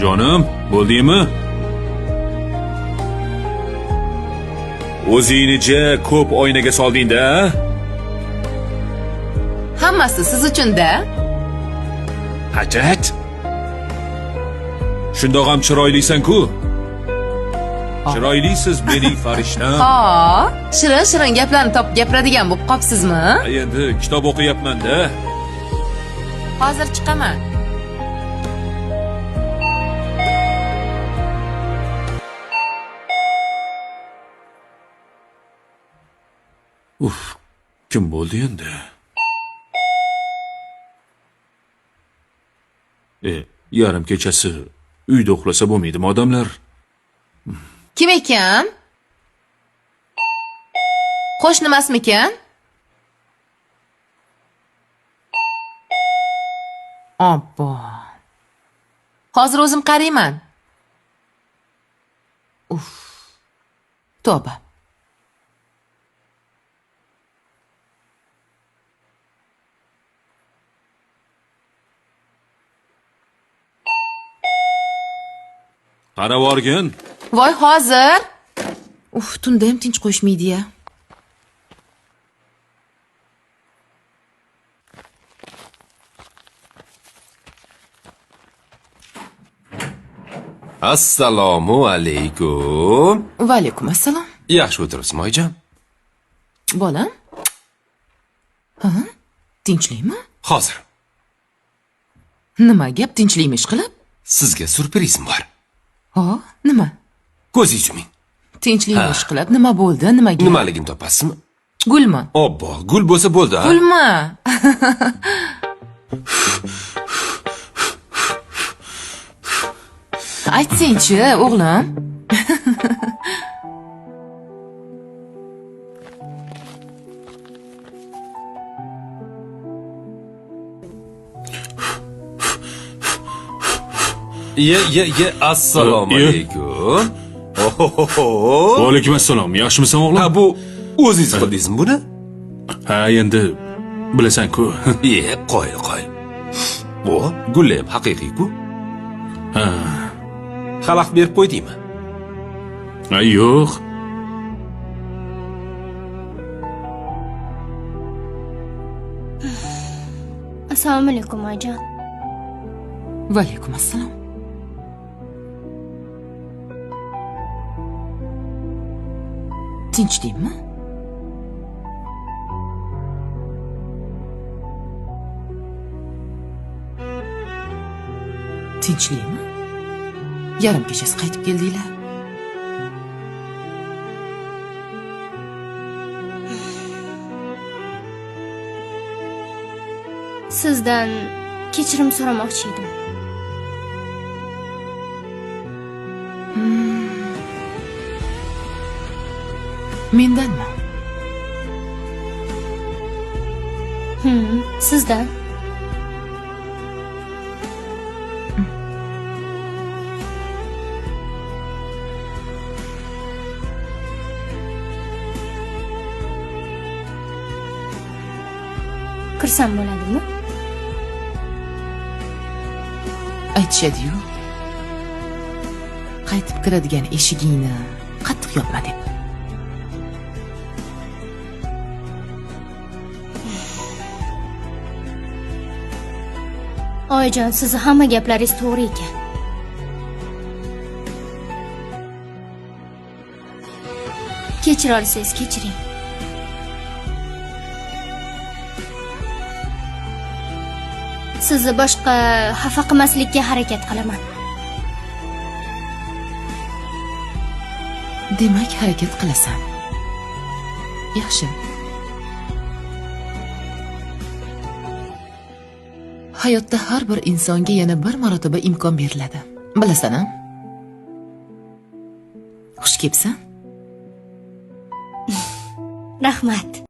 Jonim, bo'ldingmi? O'zingni ja ko'p oynaga solding-da. Hammasi siz uchun-da. Hajat. Shundoq ham chiroylisan-ku. Chiroylisiz mening farishtam. Ha, shirin-shirin gaplarni topib gapiradigan bo'lib qopsizmi? Endi kitob o'qiyapman-da. Hozir chiqaman. Uf, kim bo'ldi endi? Yarim kechasi uyda uxlasa bo'lmaydimi odamlar? Kim ekan? Qo'shnimasmikan? Obbo. Hozir o'zim qarayman. Uf. Tavba. Qarab olgin. Voy, hozir. Uf, tunda ham tinch qo'yishmaydi-ya. Assalomu alaykum. Va alaykum assalom. Yaxshi o'tiribsizmi, oyijon? Bolam? Ha? Tinchlikmi? Hozir. Nima gap, tinchlikmi ish qilib? Sizga syurprizim bor. Ha, nima? Ko'zingizni yuming. Tinchlikmi ish qilib? Nima bo'ldi? Nima gap? Nimaligini topasizmi? Gulmi? Obbo, gul bo'lsa bo'ldi, ha? Gulmi? Aytsangchi, o'g'lim. Ye, ye, ye, assalomu alaykum. Ohohoho. Va alaykum assalom. Yaxshimisan, o'g'lim? Ha, bu o'zingiz qildingizmi buni? Ha, endi bilasan-ku. Ye, qoyil, qoyil. Bu gullar ham haqiqiy-ku. Ha. Xalaqit berib qo'ydingmi? Ha, yo'q. Assalomu alaykum, oyijon. Va alaykum assalom. Tinchlikmi? Tinchlikmi? Yarim kechasi qaytib keldinglar. Sizdan kechirim so'ramoqchi edim. Mendanmi? Sizdan. Kirsam bo'ladimi? Aytishadi-yu, qaytib kiradigan eshigingni qattiq yopma deb. Oyijon, sizni hamma gaplaringiz to'g'ri ekan. Kechira olsangiz kechiring. Sizni boshqa xafa qilmaslikka harakat qilaman. Demak, harakat qilasan. Yaxshi. Hayotda har bir insonga yana bir marotaba imkon beriladi. Bilasan, a? Xush kelibsan. Rahmat.